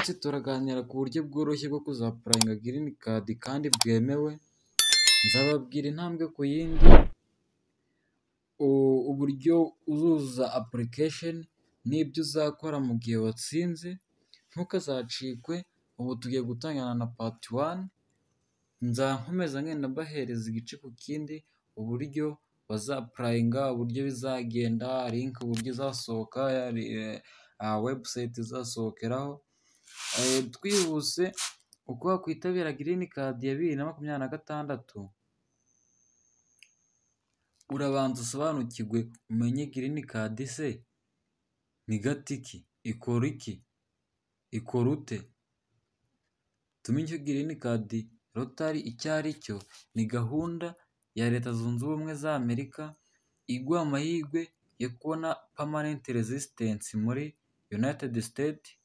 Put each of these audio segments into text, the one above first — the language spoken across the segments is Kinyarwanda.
Munsi turaganira ku buryo bworoshye bwo kuza-applyinga green card kandi bwemewe. Nzababwira intambwe ku yindi, uburyo uzuzuza application n'ibyo uzakora mu gihe watsinze. Ntukazacikwe. Ubu tugiye gutangirana na part one, nzakomeza ngenda mbahereza igice ku kindi, uburyo baza-applyinga, uburyo bizagenda, link uburyo izasohoka, website izasohokeraho. Twihuse, uko wakwitabira green card ya 2026, urabanza usobanukirwe, umenye green card se ni gati ki, ikora iki, ikora ute? Tumenye icyo green card lottery icyo ari cyo. Ni gahunda ya Leta Zunze Ubumwe za Amerika iguha amahirwe yo kubona permanent residence muri United States.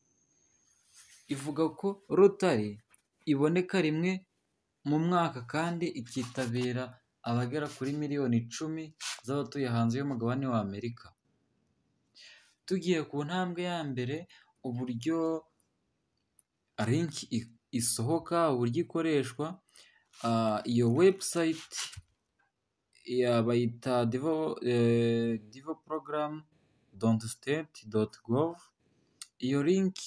Ivuga ko lottery iboneka rimwe mu mwaka kandi ikitabira abagera kuri miliyoni 10 z'abatuye hanze y'umugabane wa Amerika. Tugiye ku ntambwe ya mbere, uburyo link isohoka, uburyo ikoreshwa. Iyo website bayita dvprogram.state.gov. Iyo link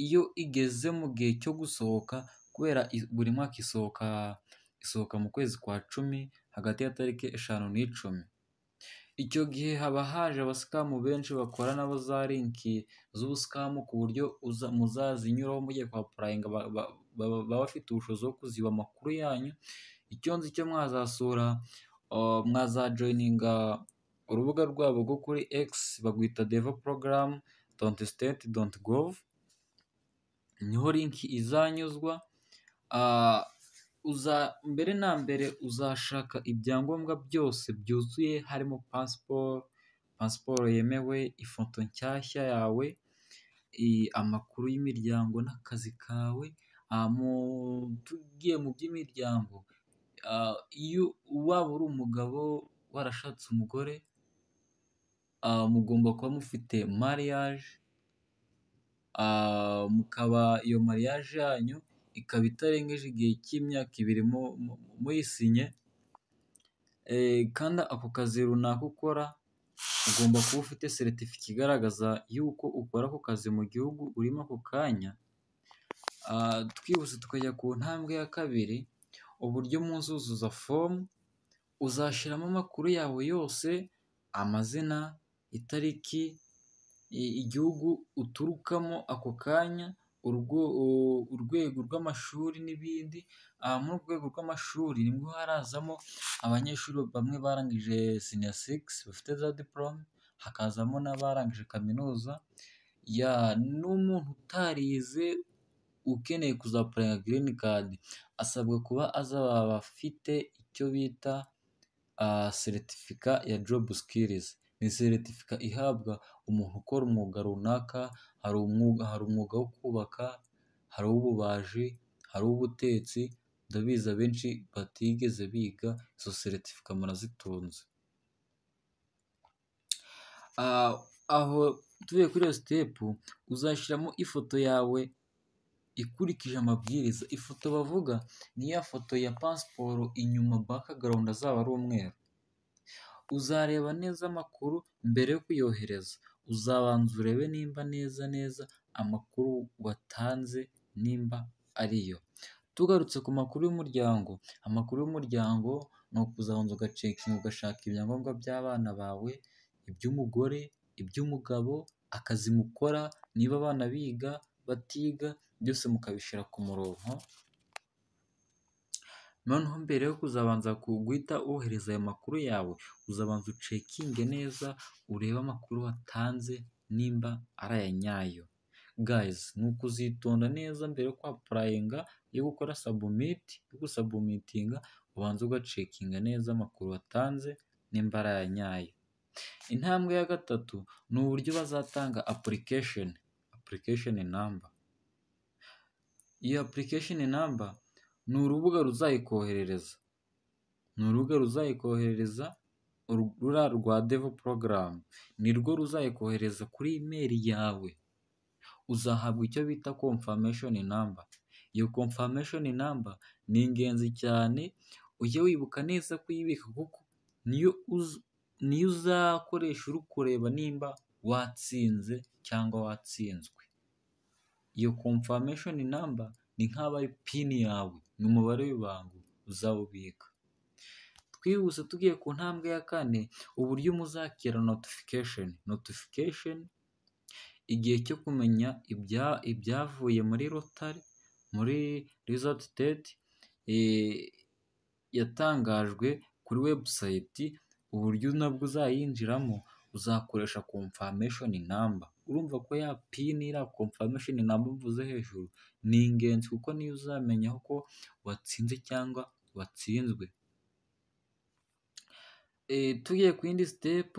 iyo igeze mu gihe cyo gusohoka, kubera buri mwaka isohoka mu kwezi kwa 10 hagati ya tariki 5 n'10, icyo gihe haba haje aba scam benshi bakora nabo za link z'ubu scam, ku buryo muzazinyuraho mugiye kwa-applyinga baba bafite ubushobozi bwo kuziba amakuru yanyu. Icyo nzi cyo, mwazasura, mwazajoininga urubuga rwabo rwo kuri X, barwita dvprogram.state.gov, niho link izanyuzwa. Mbere na mbere uzashaka ibyangombwa byose byuzuye, harimo pasiporo, pasiporo yemewe, ifoto nshyashya yawe, amakuru y'imiryango n'akazi kawe. Tugiye mu by'imiryango, iyo waba uri umugabo warashatse umugore, mugomba kuba mufite mariage, mukaba iyo mariage yanyu ikaba itarengeje igihe cy'imyaka 2 muyisinye, kandi ako kazi runaka ukora ugomba kuba ufite certificat igaragaza yuko ukora ako kazi mu gihugu urimo ako kanya. Twihuse tukajya ku ntambwe ya kabiri, uburyo muzuzuza form. Uzashyiramo amakuru yawe yose: amazina, itariki, igihugu uturukamo ako kanya, urwego rw'amashuri n'ibindi. Muri urwo rwego rw'amashuri nibwo harazamo abanyeshuri bamwe barangije senior six bafite za diporome, hakazamo n'abarangije kaminuza, n'umuntu utarize ukeneye kuza-applyinga green card asabwa kuba azaba afite icyo bita certificat ya job skills. Ni certificat ihabwa umuntu ukora umwuga runaka. Hari umwuga wo kubaka, hari uw'ububaji, hari uw'ubutetsi. Ndabizi abenshi batigeze biga, izo certificat murazitunze. Aho tuvuye kuri iyo step, uzashyiramo ifoto yawe ikurikije amabwiriza. Ifoto bavuga ni ya foto ya pasiporo, inyuma background azaba ari umweru. Uzareba neza amakuru mbere yo kuyohereza, uzabanza urebe nimba neza neza amakuru watanze nimba ariyo. Tugarutse ku makuru y'umuryango, amakuru y'umuryango ni ukuzabanza ugacheckinga, ugashaka ibyangombwa by'abana bawe, iby'umugore, iby'umugabo, akazi mukora, niba abana biga, batiga, byose mukabishyira ku murongo. Noneho mbere yo kuzabanza guhita wohereza ayo makuru yawe, uzabanza ucheckinge neza, urebe amakuru watanze nimba ari aya nyayo. Guys, ni ukuzitonda neza mbere yo kwa-applyinga, yo gukora submit, yo gusubmittinga, ubanza ugacheckinga neza amakuru watanze nimba ari aya nyayo. Intambwe ya gatatu ni uburyo bazatanga application number. Iyo application number ni urubuga ruzayikoherereza, ni urubuga ruzayikoherereza, ruriya rwa DV program, ni rwo ruzayikohereza kuri email yawe. uzahabwa icyo bita confirmation number. Iyo confirmation number ni ingenzi cyane, ujye wibuka neza kuyibika kuko niyo uzakoresha uri kureba nimba watsinze cyangwa watsinzwe. Iyo confirmation number ni nk'aho ari PIN yawe, ni umubare w'ibanga uzawubika. Twihuse tugiye ku ntambwe ya kane, uburyo muzakira notification. Notification igihe cyo kumenya ibyavuye muri lottery, muri result date yatangajwe kuri website, uburyo nabwo uzayinjiramo uzakoresha confirmation number. Urumva ko ya PIN, iriya confirmation number mvuze hejuru ni ingenzi kuko niyo uzamenya ko watsinze cyangwa watsinzwe. Tugiye ku yindi step,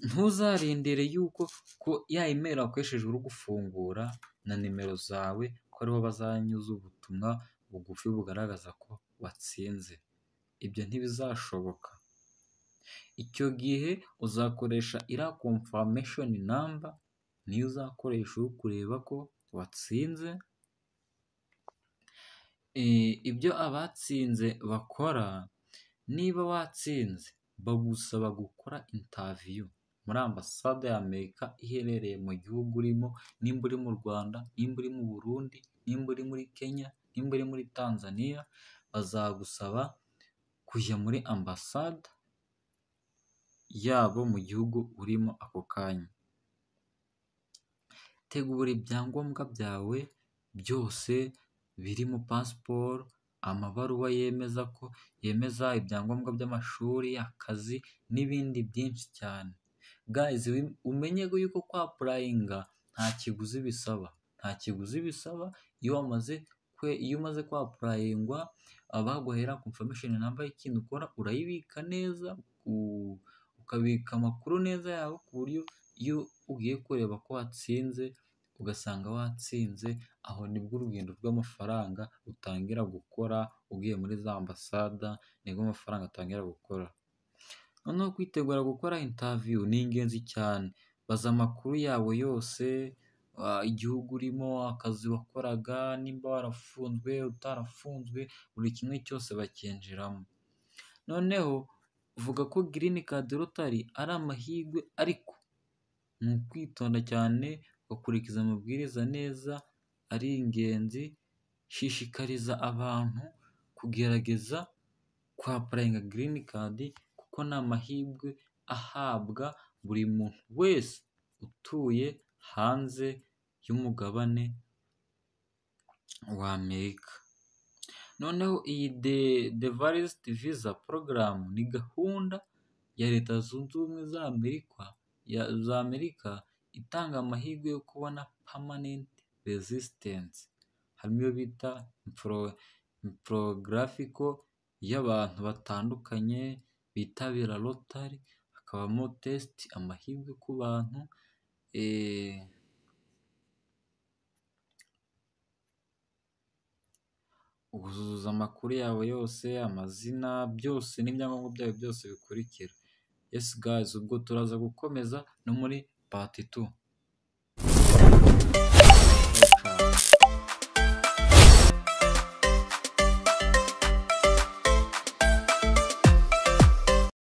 ntuzarindire yuko ko ya email wakoresheje uri gufungura na nimero zawe ko ariho bazanyuza ubutumwa bugufi bugaragaza ko watsinze. Ibyo ntibizashoboka. Icyo gihe uzakoresha iriya confirmation number, niyo uzakoresha uri kureba ko watsinze. Ibyo abatsinze bakora, niba watsinze bagusaba gukora interview muri ambasade y'Amerika iherereye mu gihugu urimo, nimba uri mu Rwanda, nimba uri mu Burundi, nimba uri muri Kenya, nimba uri muri Tanzania, bazagusaba kujya muri ambasade yabo mu gihugu urimo ako kanya. Tegura ibyangombwa byawe byose birimo pasiporo, amabaruwa yemeza ko yemeza ibyangombwa by'amashuri, akazi n'ibindi byinshi cyane. Guys, umenye yuko kwapplyinga nta kiguzi bisaba, nta kiguzi bisaba. Iyo umaze kwapplyingwa baguhera confirmation number y'ikintu ukora, urayibika neza, ukabika amakuru neza yawe ku buryo iyo ugiye kureba ko watsinze ugasanga watsinze, aho nibwo urugendo rw'amafaranga rutangira gukora, ugiye muri za ambasada nibwo amafaranga atangira gukora. Noneho kwitegura gukora interview ni ingenzi cyane, baza amakuru yawe yose, igihugu urimo, akazi wakoraga, nimba warafunzwe, utarafunzwe, buri kimwe cyose bakinjiramo. Noneho vuga ko Green Card Lottery ari amahirwe ariko ni ukwitonda cyane, ugakurikiza amabwiriza neza ari ingenzi. Shishikariza abantu kugerageza kwapplyinga Green Card kuko ni amahirwe ahabwa buri muntu wese utuye hanze y'umugabane w'Amerika. Noneho iyi Diversity Visa Program ni gahunda ya Leta Zunze Ubumwe za Amerika itanga amahirwe yo kubona permanent residence. Harimo iyo bita infographic y'abantu batandukanye bitabira lottery, hakabamo test, amahirwe ku bantu, uzuza amakuru yawe yose, amazina, byose n'ibyangombwa byawe byose bikurikira. Yes guys, ubwo turaza gukomeza no muri part 2.